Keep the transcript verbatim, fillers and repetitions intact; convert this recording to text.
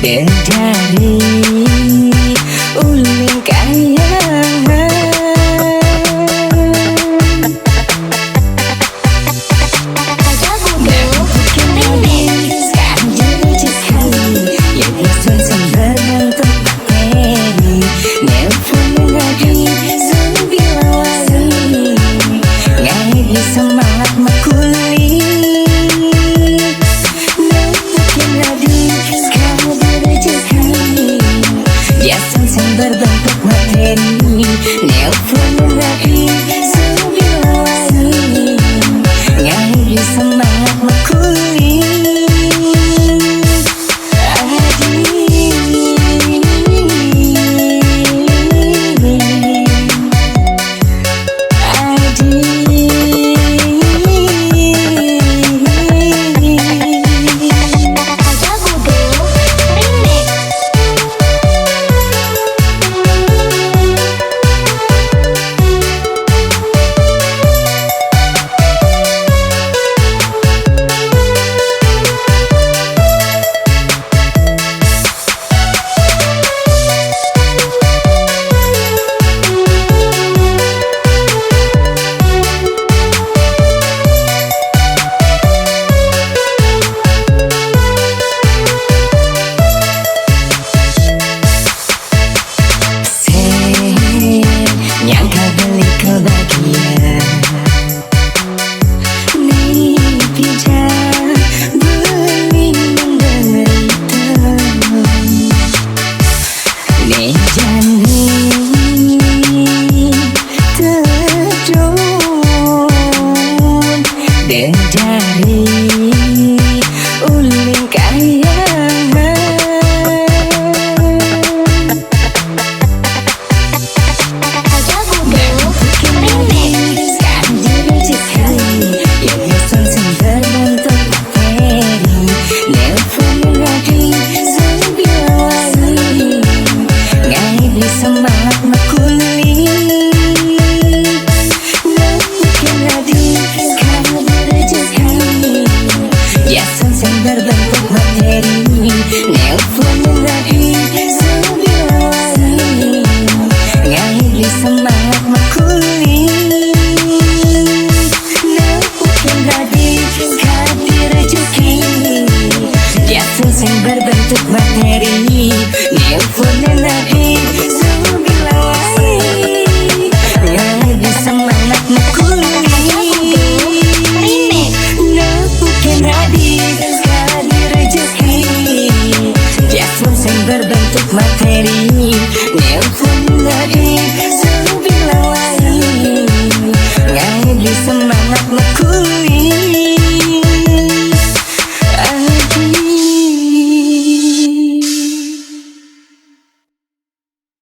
Dedari ulun kayangan. Bukan remix. Sekali, sekali. Ya, biasa sumber bentuk materi. Nelpon lagi, sebilang wali. Ngai beri semangat makuli. Nang mungkin tadi sekadar rezeki. Biasa sumber bentuk materi. Nelpon lagi, sebilang wali. Ngai beri semangat makuli. Nyangka beli kebahagiaan. Ni pijak beli menderita. Ni jani tedun dedari ulun kayangan. Semangat makuli. Mungkin tadi sekadar rezeki. Biasa sumber bentuk materi. Nelpon lagi, sebilang wali. Ngai beri semangat makuli. Mungkin tadi sekadar rezeki. Biasa sumber bentuk materi. Nelpon lagi, sebilang wali. Ngai beri semangat makuli. Nah, bukan tadi sekadar rezeki. Biasa sumber bentuk materi.